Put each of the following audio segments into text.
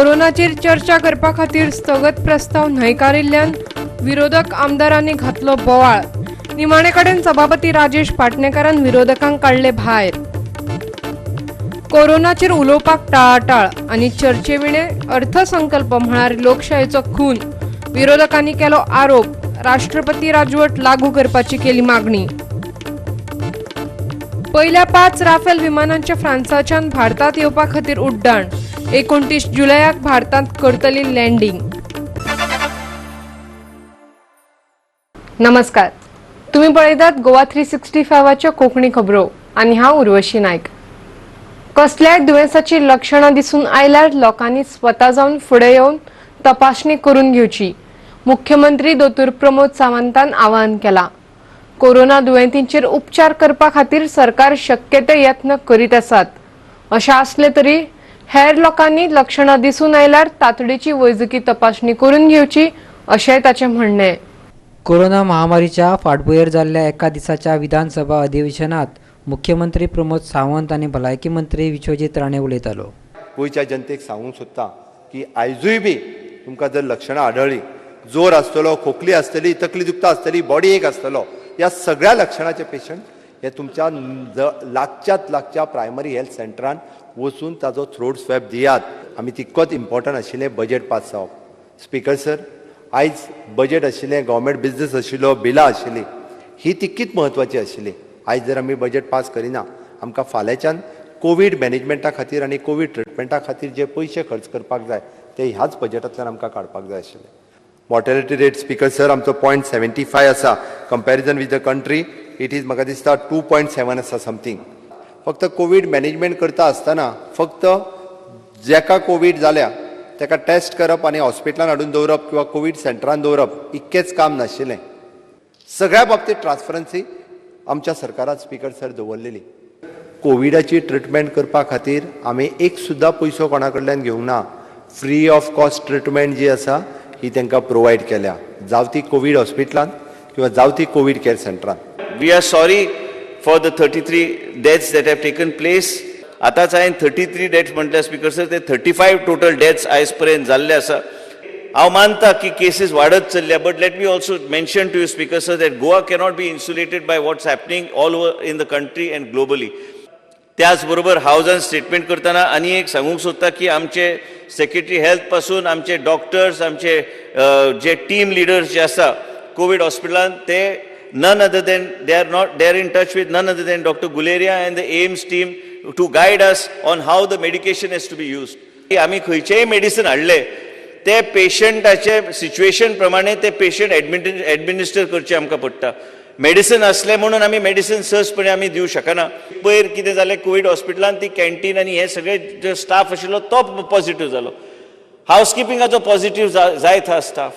कोरोनाचेर चर्चा करपा खातीर स्थगत प्रस्ताव न्हयकारिल्ल्यान विरोधक आमदारांनी घातलो बोवाळ. निमाणे कडेन सभापती राजेश पाटणेकारान विरोधकांक काडले भायर. कोरोनाचेर उलोवपाक टाळाटाळ आनी चर्चेविणे अर्थसंकल्प म्हळ्यार लोकशायेचो खून. विरोधकांनी केलो आरोप. राष्ट्रपती राजवट लागू करपाची केली मागणी. पयल्या 5 राफेल विमानांच्या फ्रांसाच्यान भारतात येवपा खातीर उड्डाण. 29 जुलयाक भारतांत करतली लँडींग. नमस्कार, तुम्ही पळयतात गोवा 365च्यो कोंकणी खबरो आनी हांव उर्वशी नायक. कसल्याय दुयेंसाची लक्षणां दिसून आयल्यार लोकांनी स्वता जावन फुडें येवन तपासणी करून घेवची, मुख्यमंत्री दोतोर प्रमोद सावंतान आवाहन केलां. कोरोना दुयेंतींचेर उपचार करपा खातीर सरकार शक्य ते यत्न करीत आसात. अशें आसलें तरी हेर लोकांनी लक्षणां दिसून आयल्यार तातडीची वैजकी तपासणी करून घेवची, अशेंय ताचें म्हणणें. कोरोना महामारीच्या फाटभुंयेर जाल्ल्या एका दिसाच्या विधानसभा अधिवेशनात मुख्यमंत्री प्रमोद सावंत आनी भलायकी मंत्री विश्वजीत राणे उलयतालो. गोंयच्या जनतेक सांगूंक सोदता की आयजूय बी तुमकां जर लक्षणां आढळ्ळीं, जोर आसतलो, खोकली आसतली, तकली दुखता आसतली, बॉडी एक आसतलो, ह्या सगळ्या लक्षणाचे पेशंट हे तुमच्या लागच्यात लागच्या प्रायमरी हेल्थ सेंटरान वचून ताजो थ्रोट स्वॅब दियात. आमी तितकोच इम्पॉर्टंट आशिल्लें बजेट पास जावप. स्पिकर सर, आयज बजेट आशिल्लें, गव्हर्मेंट बिजनस आशिल्लो, बिलां आशिल्लीं, ही तितकीच म्हत्वाची आशिल्ली. आयज जर आमी बजेट पास करिना, आमकां फाल्यांच्यान कोवीड मॅनेजमेंटा खातीर आनी कोवीड ट्रिटमेंटा खातीर जे पयशे खर्च करपाक जाय ते ह्याच बजेटांतल्यान आमकां काडपाक जाय आशिल्ले. मॉर्टेलिटी रेट, स्पिकर सर, आमचो 0.75 आसा. Comparison with the country, it is म्हाका दिसता 2.7 आसा समथींग. फक्त कोवीड मॅनेजमेंट करता आसतना फक्त जेका कोवीड जाल्या तेका टेस्ट करप आनी हॉस्पिटलान हाडून दवरप किंवा कोवीड सेंटरान दवरप इतकेंच काम नाशिल्लें. सगळ्या बाबतीत ट्रान्सपरन्सी आमच्या सरकारान, स्पिकर सर, दवरलेली. कोविडाची ट्रिटमेंट करपा खातीर आमी एक सुद्दां पयसो कोणा कडल्यान घेवंक ना. फ्री ऑफ कॉस्ट ट्रिटमेंट जी आसा ही तांकां प्रोवायड केल्या, जावं ती कोवीड हॉस्पिटलान किंवा जावं ती कोवीड केअर सेंटरान. We are sorry for the 33 deaths that have taken place. आतांच हांवें 33 डेथ्स म्हटल्या, स्पिकर सर, ते 35 टोटल डेथ्स आयज पर्यंत जाल्ले आसा. हांव मानता की केसीस वाडत चल्ल्या, but let me also mention to you, speaker sir, that Goa cannot be insulated by what's happening all over in the country and globally. त्याच बरोबर हावजान स्टेटमेंट करतना आनी एक सांगूंक सोदता की आमचे सेक्रेटरी हेल्थ पासून आमचे डॉक्टर्स, आमचे जे टीम लिडर्स जे आसा कोवीड हॉस्पिटलान, ते none other than they are not they are in touch with none other than Doctor Guleria and the AIIMS team to guide us on how the medication has to be used. आमी खंयचेय medicine हाडले ते पेशंटाचे situation प्रमाणे ते patient administer करचे आमकां पडटा. Medicine असलें म्हणून आमी मेडिसिन सहजपणे आमी दिवं शकना. पयर कितें जालें, कोवीड हॉस्पिटलान ती कॅन्टीन आनी हे सगळे जे स्टाफ आशिल्लो तो पॉझिटिव्ह जालो, हावसकिपिंगाचो पॉझिटिव्ह जायत आहा स्टाफ.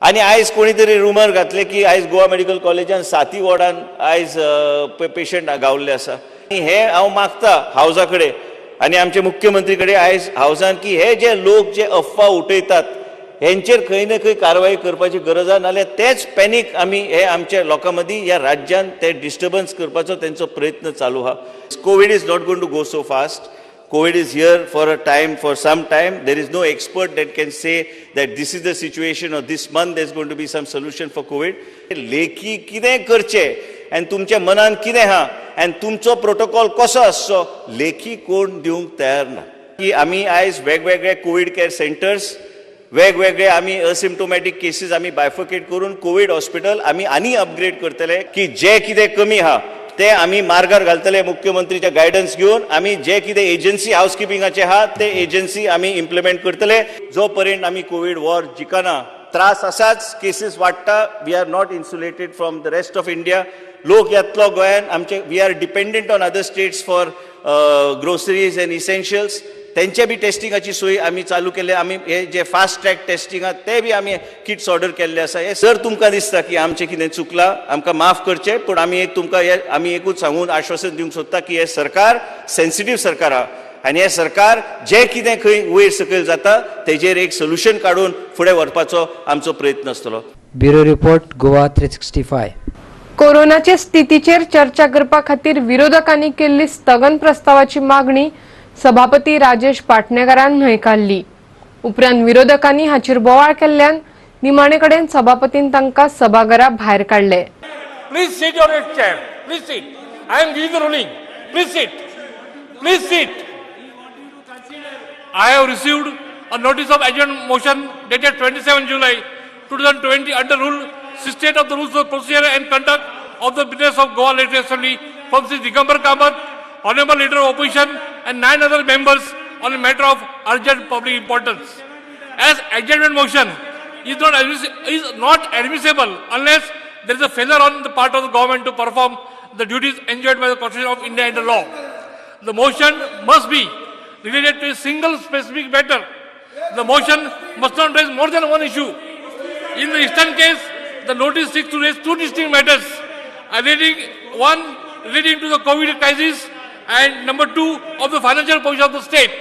आनी आयज कोणी तरी रुमर घातले की आयज गोवा मेडिकल कॉलेजान साती वॉर्डान आयज पेशंट गावल्ले आसा. आनी हे हांव मागता हावजा कडेन आनी आमचे मुख्यमंत्री कडेन आयज हावजान की हे जे लोक जे अफवा उठयतात हेंचेर खंय ना खंय कारवाई करपाची गरज आसा, नाल्यार तेच पॅनीक आमी हे आमच्या लोकां मदीं ह्या राज्यान ते डिस्टर्बन्स करपाचो तेंचो प्रयत्न चालू आहा. Covid is not going to go so fast. COVID is here for a time, for some time. There is no expert that can say that this is the situation or this month there's going to be some solution for COVID. लेखी कितें करचें आनी तुमच्या मनान कितें आहा आनी तुमचो प्रोटोकॉल कसो आसचो, लेखी कोण दिवंक तयार ना. की आमी आयज वेगवेगळे कोवीड केअर सेंटर्स, वेगवेगळे आमी असिम्टोमॅटीक केसीस आमी बायफर्केट करून कोवीड हॉस्पिटल आमी आनी अपग्रेड करतले, की जे कितें कमी आहा ते आमी मार्गार घालतले. मुख्यमंत्रीचे गायडन्स घेवन आमी जे कितें एजन्सी हावसकिपिंगाचे आहा ते एजन्सी आमी इम्प्लिमेंट करतले. जो पर्यंत आमी कोवीड वॉर जिखना, त्रास आसाच, केसीस वाडटा. We are not insulated from the rest of India. लोक येतलो गोंयान आमचे. We are dependent on other states for groceries and essentials. तेंचे बी टेस्टिंगाची सोय आमी चालू केले. आमी हे जे फास्ट ट्रॅक टेस्टिंग आहा ते बी आमी किट्स ऑर्डर केल्ले आसा. हे जर तुमकां दिसता की आमचें कितें चुकलां, आमकां माफ करचें, पूण आमी एक तुमकां हे आमी एकूच सांगून आश्वासन दिवंक सोदता की हें सरकार सेन्सिटीव सरकार आहा आनी हें सरकार जें कितें खंय वयर सकयल जाता तेजेर एक सोल्युशन काडून फुडें व्हरपाचो आमचो प्रयत्न आसतलो. Bureau report, Goa 365. कोरोनाचे स्थितीचेर चर्चा करपा खातीर विरोधकांनी केल्ली स्थगन प्रस्तावाची मागणी सभापती राजेश पाटणेकारान न्हयकारली. उपरांत विरोधकांनी हाचेर बोवाळ केल्ल्यान निमाणे कडेन सभापतीन तांकां सभाघरा भायर काडले. Please sit on your chair. Please sit. I am giving the ruling. Please sit. Please sit. I have received a notice of adjournment motion dated 27 July 2020 under Rule 68 of the Rules of Procedure and Conduct of the Business of Goa Legislative Assembly from Sri Digambar Kamath, Honorable Leader of Opposition, and 9 other members on a matter of urgent public importance. As adjournment motion is not admissible unless there is a failure on the part of the government to perform the duties enjoined by the Constitution of India and the law. The motion must be related to a single specific matter. The motion must not raise more than one issue. In the instant case, the notice seeks to raise two distinct matters, relating one relating to the COVID crisis and number two of the financial position of the state.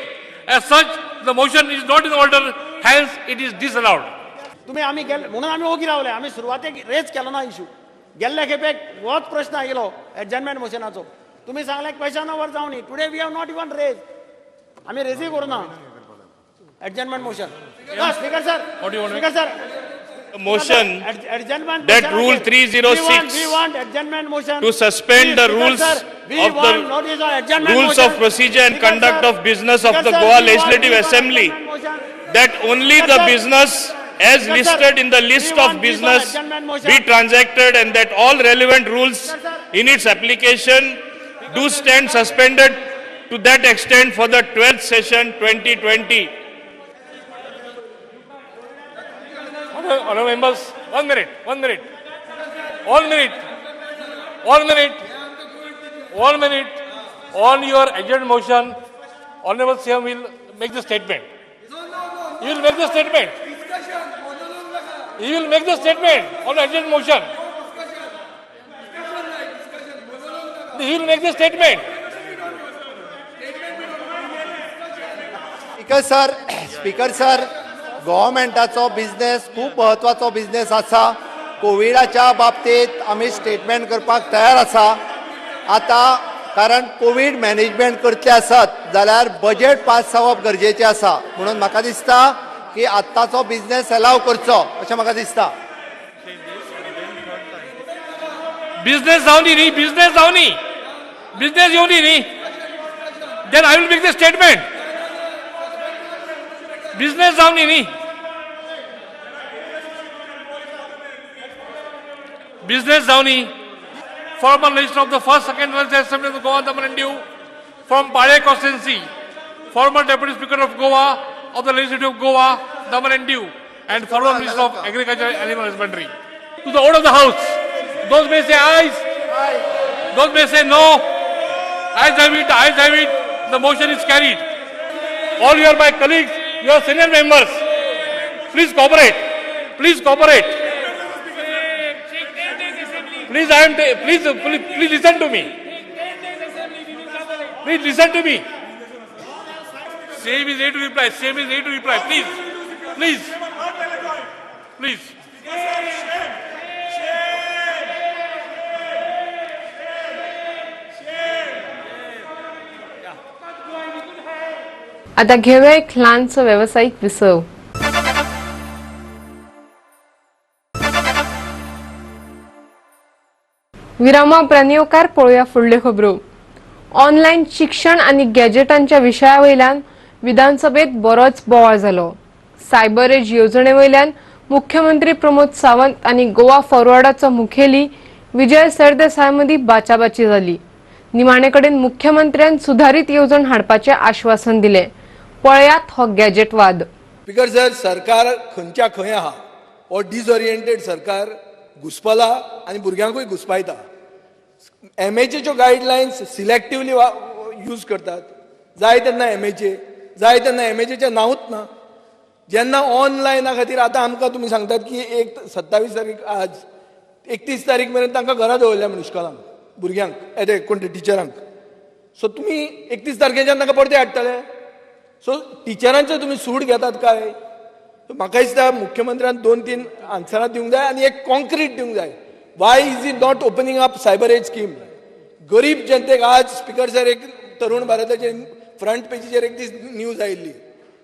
As such, the motion is not in order, hence it is disallowed. तुमी आमी गेले म्हणून आमी ओगी रावले. आमी सुरवातेक rays केलो ना इशू. गेल्ले खेपेक होच प्रश्न आयलो एडजर्नमेंट मोशनाचो. तुमी सांगलें question our जावनी. Today we have not even raise. आमी रेजय करूना adjournment motion. Speaker sir. What do you want to- Speaker sir. Motion adjournment that Rule 306 We want adjournment motion to suspend the rules of the rules of procedure and conduct of business of the Goa Legislative Assembly, that only Speaker the sir, business as Speaker sir, listed in the list we of want this on business adjournment motion. be transacted and that all relevant rules Speaker sir. In its application do stand suspended to that extent for the 12th session 2020. Honorable members, one minute, one minute, one minute, one minute, one minute. On your adjourned motion, Honorable CM will make the statement. He will make the statement. He will make the statement on adjourned motion. He will make the statement. Speaker sir, speaker sir, गव्हर्मेंटाचो business खूब म्हत्वाचो business आसा. कोविडाच्या बाबतीत आमी statement करपाक तयार आसा आतां, कारण कोवीड मॅनेजमेंट करतले आसत जाल्यार बजेट पास जावप गरजेचें आसा. म्हणून म्हाका दिसता की आत्ताचो बिझनेस एलाव करचो अशें म्हाका दिसता. बिझनेस जावनी न्ही, बिझनेस जावनी, बिझनेस येवनी न्ही, then I will make the statement. Business जावनी न्ही, business जावनी. Former legislator of the first, second Legislative Assembly of the Goa, Daman and Diu from Pale constituency, former Deputy Speaker of Goa of the Legislative of Goa, Daman and Diu, and former Minister of Agriculture and Animal Husbandry. To the order of the House, those may say ayes, those may say no. Ayes have it, ayes have it. The motion is carried. All you are my colleagues, you are senior members. Please cooperate. Please cooperate. Please, I am. Please, please, please listen to me. Please listen to me. CM is ready to reply. CM is ready to reply. Please, please, please. आता घेऊया एक ल्हानसो वेवसायीक विसव. विरामा उपरांत येवकार. पळोवया फुडल्यो खबरो. ऑनलायन शिक्षण आनी गॅजेटांच्या विशया वयल्यान विधानसभेत बरोच बोवाळ जालो. सायबर एज येवजणे वयल्यान मुख्यमंत्री प्रमोद सावंत आनी गोवा फॉरवर्डाचो मुखेली विजय सरदेसाय मदीं बाचाबाची जाली. निमाणे कडेन मुख्यमंत्र्यान सुधारीत येवजण हाडपाचें आश्वासन दिलें. पळयात हो गॅजेट वाद. स्पीकर सर, सरकार खंयच्या खंय आहा. हो डिसओरिएंटेड सरकार घुसपला आनी भुरग्यांकूय घुसपायता. एमएचएच्यो गायडलायन्स सिलेक्टिवली यूज करतात. जाय तेन्ना एमएचए, जाय तेन्ना एमएचएचें नांवूच ना. जेन्ना ऑनलायना खातीर आतां आमकां तुमी सांगतात की एक 27 तारीख, आज 31 तारीख मेरेन तांकां घरा दवरल्या म्हणून इश्कोलांक भुरग्यांक, ते कोण ते टिचरांक. सो तुमी 31 तारखेच्यान तांकां परते हाडटले? सो टिचरांचो तुमी सूड घेतात काय? म्हाका दिसता मुख्यमंत्र्यान दोन तीन आन्सरां दिवंक जाय आनी एक कॉन्क्रीट दिवंक जाय. Why is he not opening up Cyber Age scheme? गरीब जनतेक आज, स्पिकर सर, एक तरुण भारताचे फ्रंट पेजीचेर एक दीस न्यूज आयिल्ली.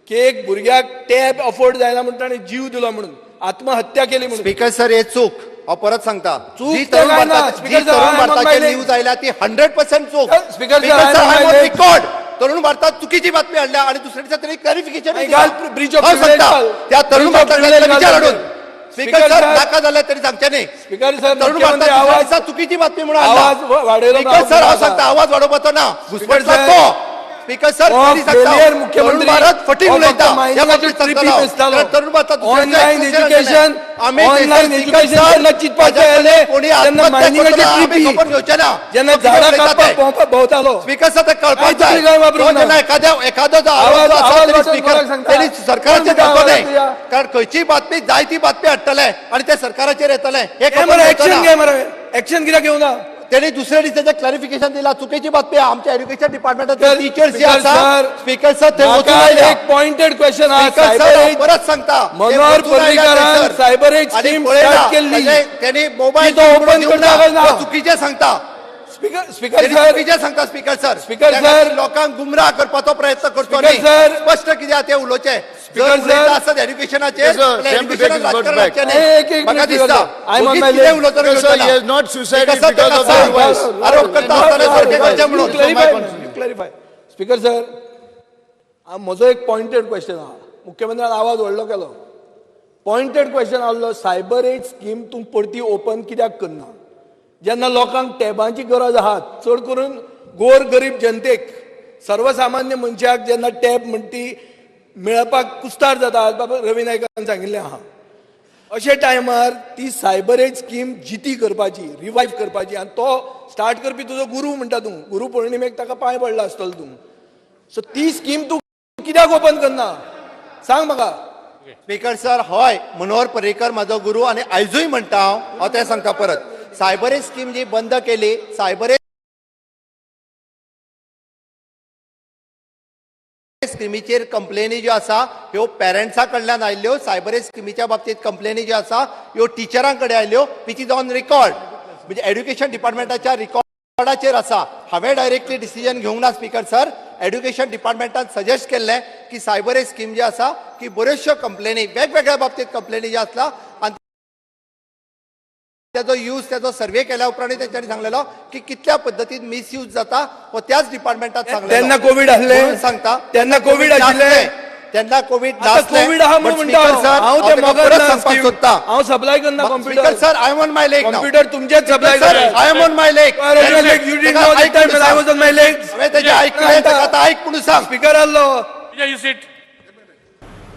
की एक भुरग्याक टॅब अफोर्ड जायना म्हणून ताणें जीव दिलो म्हणून, आत्महत्या केली म्हणून. स्पीकर सर, हे चूक, हांव परत सांगता. चूक जी तर तरुण काय ना, भारताची स्पीकर जी sir, Tarun I am on my भारताची leg. News आयल्या ती 100% चूक. Speaker sir, I am on my leg. Record, तरुण भारतात चुकीची बातमी हाडल्या आणि दुसऱ्या दिसा तरी क्लॅरिफिकेशन. नाही, घाल breach of privilege घाल. त्या तरुण Breach of भारताकडे privilege विचार घाल. हाडून स्पीकर स्पीकर सर, सर, नाका जाल्यार तरी सांगचें न्ही. स्पीकर सर, तरुण मुख्यमंत्री भारतात दुसऱ्या आवाज दिसा चुकीची बातमी म्हणून हाडला. आवाज वाडयलो. स्पीकर सर, हांव सांगता, आवाज वाडोवपाचो ना, घुसपटला सर, तो. स्पीकर सर, हो तरी सांगता, failure तरुण मुख्यमंत्री, भारत फटींग हो फक्त उलयता ह्या मायनिंगाच्यो बाबतीत सांगतलो ट्रिपी हांव. बेचतालो. कारण तरुण भारतात दुसऱ्या दिसा ऑनलायन एक क्वेश्चन एज्युकेशन, हाडलें. आमी ऑनलायन थंयसर एज्युकेशन स्पीकर सर, जेन्ना चिंतपाचें ताज्या आयलें, कोणी तेन्ना आत्महत्या मायनिंगाच्यो करतना आमी ट्रिपी, खबर घेवचे ना. जेन्ना तो कितें झाडां उलयता कापपाक ते. भोंवपाक भोंवतालो. स्पीकर सर, ते कळपाक काय जाय. तरी काय वापरूंक तो ना. जेन्ना एखाद्या एखादो जो आरोप आवाज- जो आसा आवाज तरी वाचून स्पीकर कोणाक सांगता? तेणी सरकाराचेर कोण घालचो आवाज न्हय, तुया? कारण खंयचीय बातमी जाय ती बातमी हाडटले आणि ते सरकाराचेर येतले हे हे खबर मरे घेवचो एक्शन ना. घे मरे, एक्शन कित्याक घेवना? त्यांनी दुसऱ्या दिसा क्लॅरिफिकेशन दिला, चुकीची बातमी आहे. आमच्या एज्युकेशन डिपार्टमेंटाचे टीचर्स जे स्पीकर आसा सर, स्पीकर सर, ते वचून म्हाका आयल्या. एक पॉइंटेड क्वेश्चन आहा. स्पीकर सर, सायबर हांव एज परत सांगता, ते मनोहर वचून आयल्या पर्रीकारान थंयसर. सायबर एज आणि स्कीम पळयला, स्टार्ट केल्ली. त्यांनी मोबाईल ती तो ओपन दिवंक करता ना. काय ना? तो चुकीचें सांगता. स्पीकर स्पीकर त्यांनी सर, चुकीचें सांगता स्पीकर सर. स्पीकर त्या सर, खातीर लोकांक गुमराह करपाचो प्रयत्न करचो स्पीकर न्ही. सर, स्पश्ट कितें आहा तें उलोवचें. स्पीकर जर उलयता सर, आसत एज्युकेशनाचेर Sir, sir, जाल्यार to take एज्युकेशनान his words राजकारण back. हाडचें न्ही. एक- एक म्हाका मिनिट, दिसता स्पीकर सर. I'm on ओगीच my कितें leg. उलयतलो Sir, घेवचो ना. he has not suicided speaker sir, because of ताका the सांग, advice. आरोप करता आसतना सारकें करचें म्हणून. क्लॅरिफाय स्पीकर सर, म्हजो एक पॉइंटेड क्वेश्चन आहा. मुख्यमंत्र्यान आवाज व्हडलो केलो, पॉइंटेड क्वेश्चन आहलो, सायबर एज स्कीम तूं परती ओपन कित्याक करना जेन्ना लोकांक टॅबांची गरज आहा, चड करून गोर गरीब जनतेक, सर्वसामान्य मनशाक जेन्ना टॅब म्हणटी मेळपाक कुस्तार जाता. आज बाबा रवी नायकान सांगिल्लें आहा, अशे टायमार ती सायबर एज स्कीम जिती करपाची, रिवायव करपाची, आनी तो स्टार्ट करपी तुजो गुरू म्हणटा तूं, गुरू पौर्णिमेक ताका पांय पडला आसतलो तूं. सो ती स्कीम तूं कित्याक ओपन करना सांग म्हाका. स्पीकर सर, हय, मनोहर पर्रीकर म्हाजो गुरू आनी आयजूय म्हणटा हांव, हांव तें सांगता परत, सायबर स्कीम जी बंद केली, सायबर स्किमीचेर कंप्लेनी ज्यो आसा ह्यो पेरंट्सा कडल्यान आयल्ल्यो. सायबर स्किमीच्या बाबतीत कंप्लेनी ज्यो आसा ह्यो टिचरां कडेन आयल्यो, which is on record, म्हणजे एड्युकेशन डिपार्टमेंटाच्या रिकॉर्डाचेर आसा. हांवें डायरेक्टली डिसिजन घेवंक ना स्पीकर सर, एड्युकेशन डिपार्टमेंटान सजेस्ट केल्लें की सायबर स्कीम जी आसा की बऱ्योचश्यो कंप्लेनी, वेगवेगळ्या बाबतीत कंप्लेनी ज्यो आसला आनी त्याचो यूज, त्याचो सर्वे केल्या उपरांत तेंच्यांनी सांगलेलो की कितल्या पद्दतीन मिसयूज जाता हो त्याच डिपार्टमेंटात सांगलेलो. तेन्ना कोवीड आसलें? म्हणून सांगता, तेन्ना कोवीड नासलें. आशिल्लें? तेन्ना कोवीड आतां नासलें. कोवीड आहा म्हणून But म्हणटा speaker sir, हांव. हांव ते ताका मोगान परत ना सांगपाक scheme. सोदता. हांव सप्लाय करना speaker computer. Sir, I am on my leg. Computer तुमचेच supply sir, I am on my leg. You didn't know the time I was on my legs. हांवें तेजें ऐकलें, ताका आतां आयक म्हणून सांग. स्पीकर आहलो. Yeah, you sit.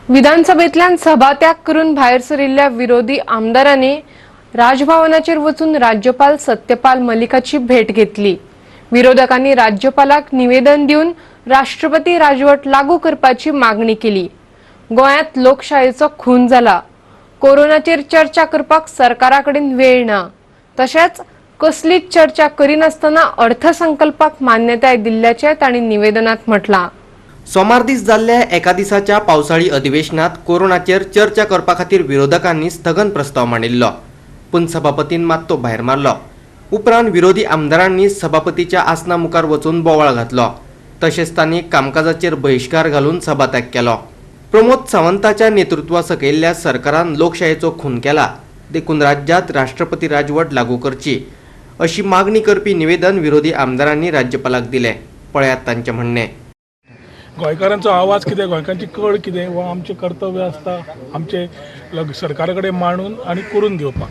विधानसभेतल्यान सभात्याग करून भायर सरिल्ल्या विरोधी आमदारांनी राजभवनाचेर वचून राज्यपाल सत्यपाल मलिकाची भेट घेतली. विरोधकांनी राज्यपालाक निवेदन दिवन राष्ट्रपती राजवट लागू करपाची मागणी केली. गोंयांत लोकशायेचो खून जाला. कोरोनाचेर चर्चा करपाक सरकारा कडेन वेळ ना. तशेंच कसलीच चर्चा करिनासतना अर्थसंकल्पाक मान्यताय दिल्ल्याचें तांणी निवेदनात म्हटलां. सोमार दीस जाल्ल्या एका दिसाच्या पावसाळी अधिवेशनात कोरोनाचेर चर्चा करपा खातीर विरोधकांनी स्थगन प्रस्ताव मांडिल्लो, पूण सभापतीन मात तो भायर मारलो. उपरांत विरोधी आमदारांनी सभापतीच्या आसना मुखार वचून बोवाळ घातलो. तशेंच तांणी कामकाजाचेर बहिश्कार घालून सभात्याग केलो. प्रमोद सावंताच्या नेतृत्वा सकयल्ल्या सरकारान लोकशायेचो खून केला, देखून राज्यांत राष्ट्रपती राजवट लागू करची अशी मागणी करपी निवेदन विरोधी आमदारांनी राज्यपालाक दिलें. पळयात तांचें म्हणणें. गोंयकारांचो आवाज कितें, गोंयकारांची कळ कितें, हो आमचें कर्तव्य आसता आमचें सरकारा कडेन मांडून आनी करून घेवपाक.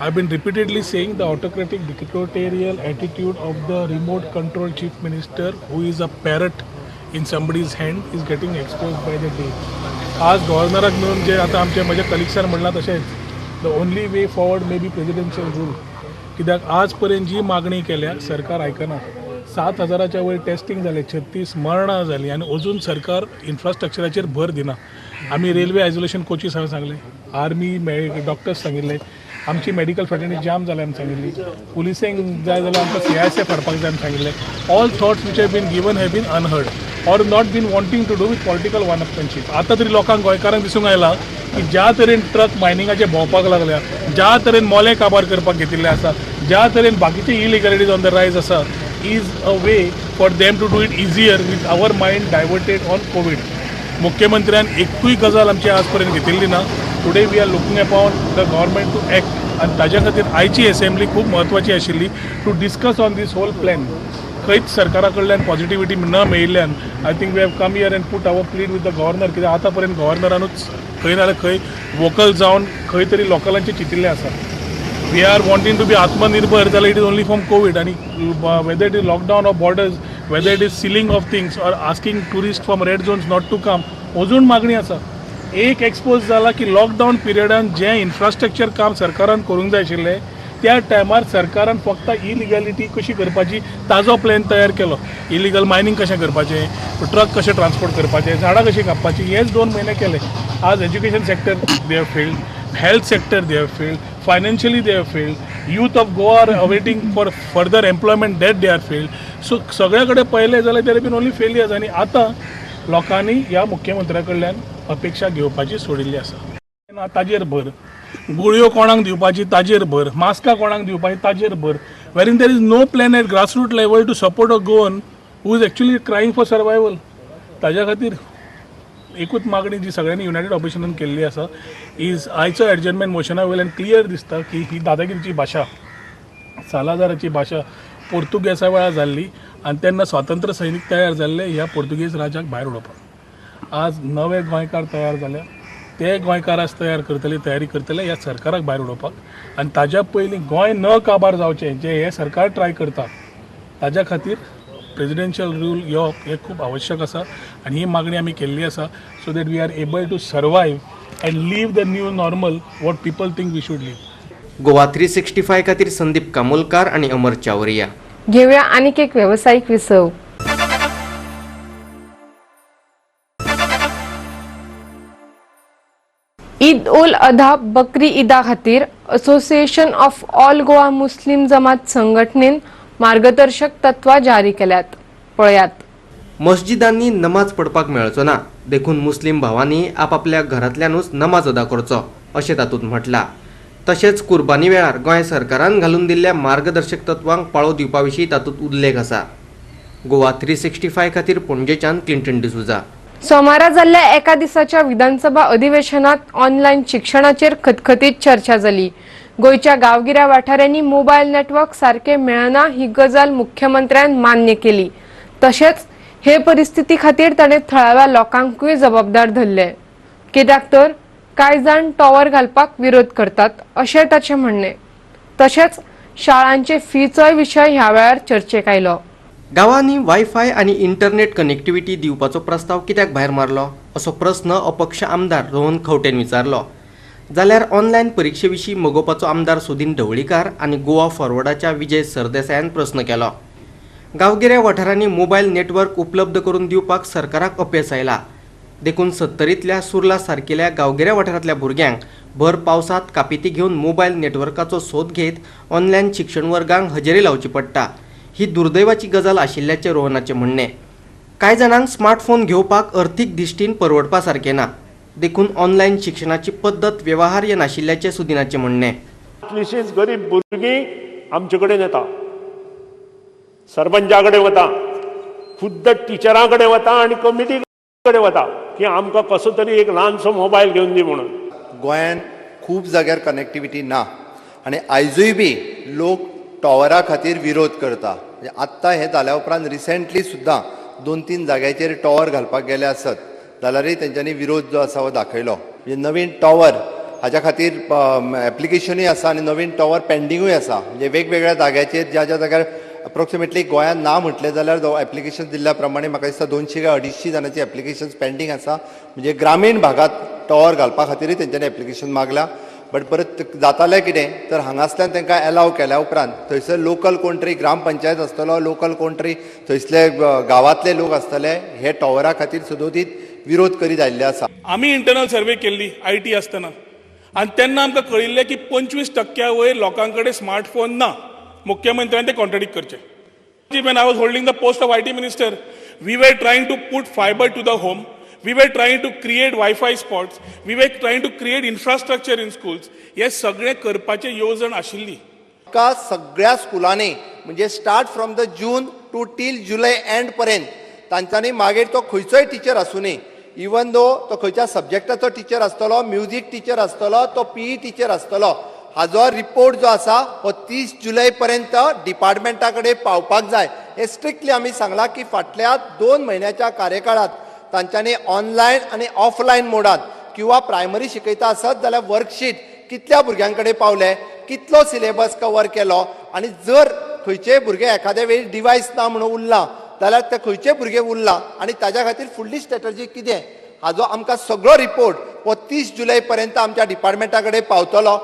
I been repeatedly saying the autocratic dictatorial attitude of the remote control chief minister who is a parrot in somebody's hand is getting expose by the day. आज गव्हर्नराक मेळून जे आतां आमचे म्हज्या कलिग्सान म्हणलां तशेंच the only way forward may be presidential rule. कित्याक आज पर्यंत जी मागणी केल्या सरकार आयकना. 7,000च्या वयर टेस्टिंग जालें, 36 मरणां जालीं आनी अजून सरकार इन्फ्रास्ट्रक्चराचेर भर दिना. आमी रेल्वे आयसोलेशन कोचीस हांवें सांगलें, आर्मी डॉक्टर्स सांगिल्ले, आमची मेडिकल फॅटर्निटी जाम जाल्या आमी सांगिल्ली, पुलिसेंक जाय जाल्यार आमकां सीआयएसएफ हाडपाक जाय आमी सांगिल्लें. All thoughts which have been given have been unheard or not been wanting to do with political one upmanship. आतां तरी लोकांक, गोंयकारांक दिसूंक आयलां की ज्या तरेन ट्रक मायनिंगाचे भोंवपाक लागल्या, ज्या तरेन मोले काबार करपाक घेतिल्ले आसा, ज्या तरेन बाकीचे इलिगलिटीज ऑन the rise आसा, is a way for them to do it easier with our mind diverted on COVID. मुख्यमंत्र्यान एकूय गजाल आमची आज पर्यंत घेतिल्ली ना. Today we are looking upon the government to act आनी ताज्या खातीर आयची एसेंब्ली खूब म्हत्वाची आशिल्ली to discuss on this whole plan. खंयच सरकारा कडल्यान पॉझिटिविटी न मेळिल्ल्यान I think we have come here and put our plead with the governor, कित्याक आतां पर्यंत गव्हर्नरानूच खंय ना जाल्यार खंय वोकल जावन खंय तरी लोकलांचें चिंतिल्लें आसा. We are wanting to be आत्मनिर्भर जाल्यार it is only from COVID आनी whether it is lockdown of borders, whether it is sealing of things or asking tourist from red zones not to come, अजून मागणी आसा. एक expose जाला की lockdown पिरियडान जें इन्फ्रास्ट्रक्चर काम सरकारान करूंक जाय आशिल्लें त्या टायमार सरकारान फक्त इलिगॅलिटी कशी करपाची ताजो प्लॅन तयार केलो. इलिगल मायनींग कशें करपाचें, ट्रक कशें ट्रान्सपोर्ट करपाचें, झाडां कशीं कापपाचीं, हेच 2 म्हयने केले. आज education sector they have failed, health sector they have failed, financially they have failed, youth of Goa are awaiting for further employment that they are failed. So सगळ्या कडेन पळयलें जाल्यार there been only failures आनी आतां लोकांनी ह्या मुख्यमंत्र्या कडल्यान अपेक्षा घेवपाची सोडिल्ली आसा. ताजेर भर, गुळयो कोणाक दिवपाची ताजेर भर, मास्कां कोणाक दिवपाची ताजेर भर, wherein there is no plan at grassroot level to support a Goan who is actually crying for survival. ताज्या खातीर एकूच मागणी जी सगळ्यांनी युनायटेड ऑपोजिशनान केल्ली आसा is आयचो एडजर्नमेंट मोशना वयल्यान क्लियर दिसता की ही दादागिरीची भाशा, सालाजाराची भाशा पोर्तुगेजा वेळार जाल्ली आनी तेन्ना स्वातंत्र्य सैनीक तयार जाल्ले ह्या पोर्तुगेज राजाक भायर उडोवपाक. आज नवे गोंयकार तयार जाल्या, ते गोंयकार आज तयार करतले, तयारी करतले ह्या सरकाराक भायर उडोवपाक आनी ताज्या पयलीं गोंय न काबार जावचें जें हें सरकार ट्राय करता ताज्या खातीर प्रेजिडेन्शियल रूल येवप हें खूब आवश्यक आसा आनी ही मागणी आमी केल्ली आसा so that we are able to survive and live the new normal what people think we should live. Goa 365 खातीर संदीप कामोलकार आनी अमर चावरिया. घेवया आनीक एक वेवसायीक विसव. ईद उल अधा बकरी ईदा खातीर association of all Goa Muslim Jamaat संघटनेन मार्गदर्शक तत्वां जारी केल्यात. पळयात. मस्जिदांनी नमाज पडपाक मेळचो ना, देखून मुस्लिम भावांनी आपापल्या घरांतल्यानूच नमाज अदा करचो अशें तातूंत म्हटलां. तशेंच कुर्बानी वेळार गोंय सरकारान घालून दिल्ल्या मार्गदर्शक तत्वांक पाळो दिवपा विशीं तातूंत उल्लेख आसा. गोवा 365 खातीर पणजेच्यान क्लिंटन डिसुजा. सोमारा जाल्ल्या एका दिसाच्या विधानसभा अधिवेशनात ऑनलायन शिक्षणाचेर खतखतीत चर्चा जाली. गोंयच्या गांवगिऱ्या वाठारांनी मोबायल नेटवर्क सारके मेळना ही गजाल मुख्यमंत्र्यान मान्य केली. तशेंच हे परिस्थिती खातीर ताणें थळाव्या लोकांकूय जबाबदार धरले, कित्याक तर कांय जाण टॉवर घालपाक विरोध करतात अशें ताचें म्हणणें. तशेंच शाळांचे फीचोय विशय ह्या वेळार चर्चेक आयलो. गांवांनी वायफाय आनी इंटरनेट कनेक्टिव्हिटी दिवपाचो प्रस्ताव कित्याक भायर मारलो असो प्रस्न अपक्ष आमदार रोहन खंवटेन विचारलो. जाल्यार ऑनलायन परिक्षे विशीं मगोपाचो आमदार सुदीन ढवळीकार आनी गोवा फॉरवर्डाच्या विजय सरदेसायान प्रस्न केलो. गांवगिऱ्या वाठारांनी मोबायल नेटवर्क उपलब्ध करून दिवपाक सरकाराक अपेस आयला, देखून 70तल्या सुर्ला सारकेल्या गांवगिऱ्या वाठारांतल्या भुरग्यांक भर पावसांत कापिती घेवन मोबायल नेटवर्काचो सोद घेत ऑनलायन शिक्षण वर्गांक हजेरी लावची पडटा. ही दुर्दैवाची गजाल आशिल्ल्याचें रोहनाचें म्हणणें. कांय जाणांक स्मार्टफोन घेवपाक अर्थीक दिश्टीन परवडपा सारकें ना, देखून ऑनलायन शिक्षणाची पद्दत व्यवहार्य नाशिल्ल्याचें सुदिनाचें म्हणणें. कितलींशींच गरीब भुरगीं आमचे कडेन येता, सरपंचा कडेन वता, खुद्द टिचरां कडेन वता आनी कमिटी कडेन वता की आमकां कसो तरी एक ल्हानसो मोबायल घेवन दी म्हणून. गोंयान खूब जाग्यार कनेक्टिविटी ना आनी आयजूय बी लोक टॉवरा खातीर विरोध करता. म्हणजे आत्तां हें जाल्या उपरांत रिसेंटली सुद्दां 2-3 जाग्याचेर टॉवर घालपाक गेले आसत जाल्यारय तेंच्यांनी विरोध जो आसा हो दाखयलो. म्हणजे नवीन टॉवर हाज्या खातीर एप्लिकेशनूय आसा आनी नवीन टॉवर पेंडिंगूय आसा. म्हणजे वेगवेगळ्या जाग्याचेर ज्या ज्या जाग्यार अप्रोक्सिमेटली गोंयांत ना म्हटलें जाल्यार एप्लिकेशन दिल्ल्या प्रमाणे म्हाका दिसता 200 काय 250 जाणांची एप्लिकेशन्स पेंडींग आसा. म्हणजे ग्रामीण भागांत टॉवर घालपा खातीरय तेंच्यांनी एप्लिकेशन मागला. बट परत जातालें कितें तर हांगासल्यान तांकां एलाव केल्या उपरांत थंयसर लोकल कोण तरी ग्रामपंचायत आसतलो, लोकल कोण तरी थंयसले गांवांतले लोक आसतले हे टॉवरा खातीर सदोदीत विरोध करीत आयिल्ले आसा. आमी इंटरनल सर्वे केल्ली I T आसतना आनी तेन्ना आमकां कळिल्लें की 25% वयर लोकां कडेन स्मार्टफोन ना. मुख्यमंत्र्यान ते कॉन्ट्रडिक्ट करचें. When I was holding the post of IT minister, we were trying to put fiber to the home, we were trying to create Wi-Fi spots, we were trying to create infrastructure in schools. हे सगळें करपाचें येवजण आशिल्ली. का सगळ्या स्कुलांनी म्हणजे start from the June to till July end पर्यंत तांच्यांनी मागीर तो खंयचोय टिचर आसूं न्ही इवन दो तो खंयच्या सब्जेक्टाचो टिचर आसतलो, म्युजीक टिचर आसतलो, तो पीई टिचर आसतलो, हाजो रिपोर्ट जो आसा हो 30 जुलय पर्यंत डिपार्टमेंटा कडेन पावपाक जाय. हे स्ट्रिक्टली आमी सांगलां की फाटल्या 2 म्हयन्याच्या कार्यकाळांत तांच्यांनी ऑनलायन आनी ऑफलायन मोडांत किंवा प्रायमरी शिकयता आसत जाल्यार वर्कशीट कितल्या भुरग्यां कडेन पावले, कितलो सिलेबस कवर केलो आनी जर खंयचेय भुरगे एखाद्या वेळी डिवायस ना म्हणून उरलां जाल्यार ते खंयचे भुरगे उरलां आनी ताज्या खातीर फुडली स्ट्रेटजी कितें हाजो आमकां सगळो रिपोर्ट हो 30 जुलय पर्यंत आमच्या डिपार्टमेंटा कडेन पावतलो.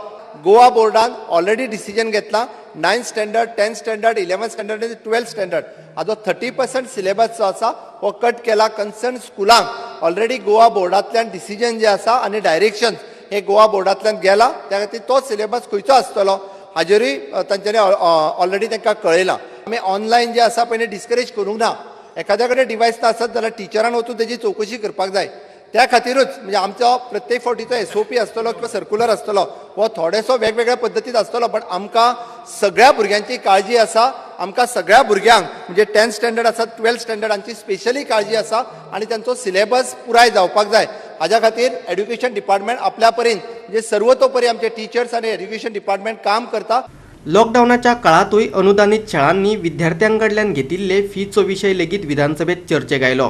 गोवा बोर्डान ऑलरेडी डिसिजन घेतला 9th standard, 10th standard, 11th standard आनी 12th standard हाजो 30% सिलेबस जो आसा हो कट केला. कन्सर्न स्कुलांक ऑलरेडी गोवा बोर्डांतल्यान डिसिजन जे आसा आनी डायरेक्शन हे गोवा बोर्डांतल्यान गेला, त्या खातीर तो सिलेबस खंयचो आसतलो हाजेरूय तांच्यांनी ऑलरेडी तांकां कळयलां. आमी ऑनलायन जे आसा पयलीं डिस्करेज करूंक ना. एखाद्या कडेन डिवायस नासत जाल्यार टिचरान वचून तेजी चवकशी करपाक जाय. त्या खातीरूच म्हणजे आमचो प्रत्येक फावटीचो एसओपी आसतलो किंवा सर्कुलर आसतलो हो थोडेसो वेगवेगळ्या पद्दतीन आसतलो, बट आमकां सगळ्या भुरग्यांची काळजी आसा. आमकां सगळ्या भुरग्यांक म्हणजे 10th standard आसा, 12th standard हांची स्पेशली काळजी आसा आनी तांचो सिलेबस पुराय जावपाक जाय. हाज्या खातीर एड्युकेशन डिपार्टमेंट आपल्या परीन म्हणजे सर्वतोपरी आमचे टिचर्स आनी एड्युकेशन डिपार्टमेंट काम करता. लॉकडावनाच्या काळांतूय अनुदानीत शाळांनी विद्यार्थ्यां कडल्यान घेतिल्ले फीचो विशय लेगीत विधानसभेत चर्चेक आयलो.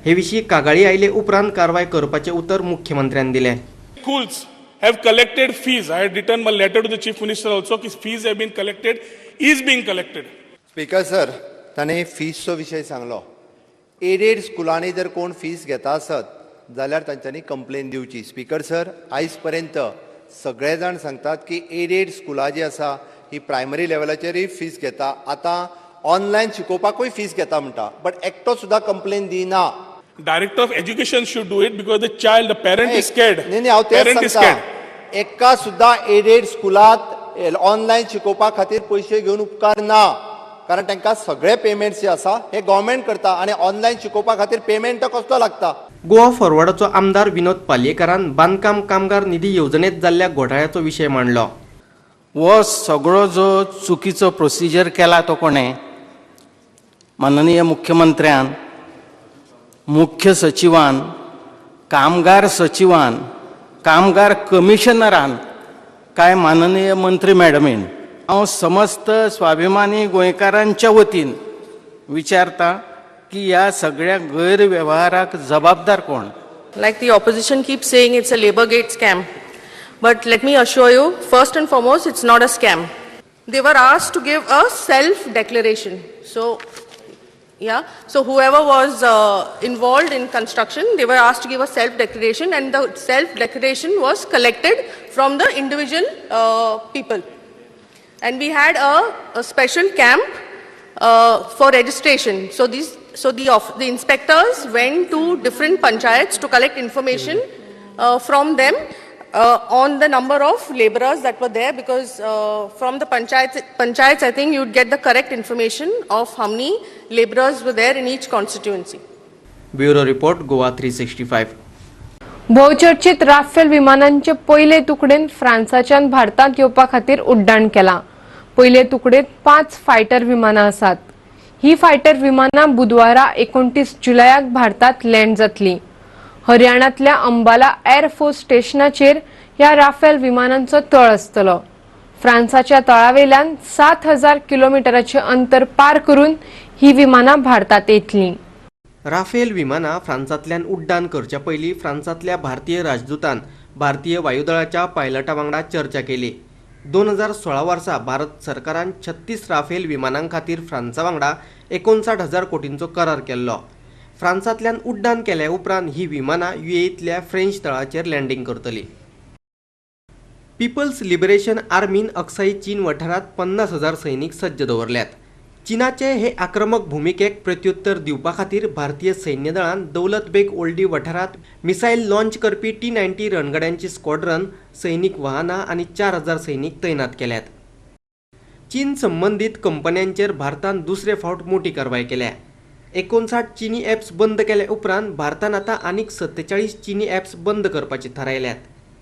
हे विशीं कागाळी आयले उपरांत कारवाय करपाचें उतर मुख्यमंत्र्यान दिलें. Schools have collected fees. I had written my letter to the Chief Minister also की fees have been collected, is being collected. Speaker sir, ताणें फीसचो विशय सांगलो. एडेड स्कुलांनी जर कोण फीस घेता आसत जाल्यार तांच्यांनी कंप्लेन दिवची. स्पीकर सर, आयज पर्यंत सगळे जाण सांगतात की एडेड स्कुलां जी आसा ही प्रायमरी लेवलाचेरूय फीस घेता, आतां ऑनलायन शिकोवपाकूय फीस घेता म्हणटा, बट एकटो सुद्दां कंप्लेन दिना. Director of Education should do it because the child, the parent is scared. न्ही न्ही, हांव तेच Parent is सांगता, scared. एका सुद्दां एडेड स्कुलांत ऑनलायन शिकोवपा खातीर पयशे घेवन उपकार ना, कारण तांकां सगळे पेमेंट्स जे आसा हे गव्हर्मेंट करता आनी ऑनलायन शिकोवपा खातीर पेमेंट कसलो लागता. गोवा फॉरवर्डाचो आमदार विनोद पालयेकारान बांदकाम कामगार निधी येवजणेत जाल्ल्या घोटाळ्याचो विशय मांडलो. हो सगळो जो चुकीचो प्रोसिजर केला तो कोणें? माननीय मुख्यमंत्र्यान, मुख्य सचिवान, कामगार सचिवान, कामगार कमिशनरान काय माननीय मंत्री मॅडमीन? हांव समस्त स्वाभिमानी गोंयकारांच्या वतीन विचारता की ह्या सगळ्या गैरवेव्हाराक जबाबदार कोण? Like the opposition keeps saying, it's a Labor Gate scam. But let me assure you, first and foremost, it's not a scam. They were asked to give a self declaration. So, yeah, so whoever was involved in construction, they were asked to give a self declaration, and the self declaration was collected from the individual people. And we had a special camp for registration. So the inspectors went to different panchayats to collect information from them on the number of laborers that were there, because from the panchayats, I think you'd get the correct information of how many laborers were there in each constituency. Bureau report, Goa 365. भोवचर्चीत Rafael विमानांचे पयले तुकडेन फ्रांसाच्यान भारतांत येवपा खातीर उड्डाण केलां. पयले तुकडेंत 5 fighter विमानां आसात. ही fighter विमानां बुधवारा 29 जुलयाक भारतांत लँड जातली. हरियाणांतल्या अंबाला एअरफोर्स स्टेशनाचेर ह्या राफेल विमानांचो तळ आसतलो. फ्रांसाच्या तळावेल्यान 7000 किलोमिटराचे अंतर पार करून ही विमानां भारतांत येतलीं. राफेल विमानां फ्रांसांतल्यान उड्डाण करच्या पयलीं फ्रांसांतल्या भारतीय राजदूतान भारतीय वायुदळाच्या पायलटा वांगडा चर्चा केली. 2016 वर्सा भारत सरकारान 36 राफेल विमानां खातीर फ्रांसा वांगडा 59,000 कोटींचो करार केल्लो. फ्रांसांतल्यान उड्डाण केल्या उपरांत ही विमानां युएईतल्या फ्रेंच तळाचेर लँडींग करतली. पिपल्स लिबरेशन आर्मीन अक्साई चीन वाठारांत 50,000 सैनीक सज्ज दवरल्यात. चीनाचे हे आक्रमक भुमिकेक प्रत्युत्तर दिवपा खातीर भारतीय सैन्य दळान दौलत बेग ओल्डी वाठारांत मिसायल लॉन्च करपी टी-90 रणगाड्यांची स्क्वॉड्रन, सैनीक वाहनां आनी 4000 सैनीक तैनात केल्यात. चीन संबंदीत कंपन्यांचेर भारतान दुसरे फावट मोठी कारवाय केल्या. 59 चीनी ॲप्स बंद केल्या उपरांत भारतान आतां आनीक 47 चीनी ॲप्स बंद करपाचे थारायल्यात.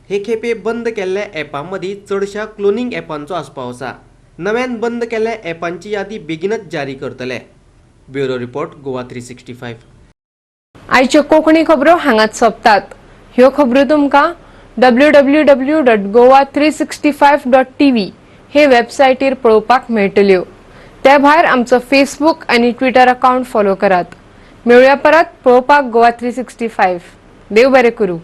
हे खेपे बंद केल्ल्या ॲपां मदीं चडश्या क्लोनींग ॲपांचो आस्पाव आसा. नव्यान बंद केल्ल्या ॲपांची यादी बेगीनच जारी करतले. Bureau report, Goa 365. आयच्यो कोंकणी खबरो हांगाच सोंपतात. ह्यो खबरो तुमकां www.goa365.tv हे वेबसायटीर पळोवपाक मेळटल्यो. ते भायर आमचो फेसबूक आनी ट्विटर अकाउंट फॉलो करात. मेळुया परत पळोवपाक गोवा 365. देव बरें करूं.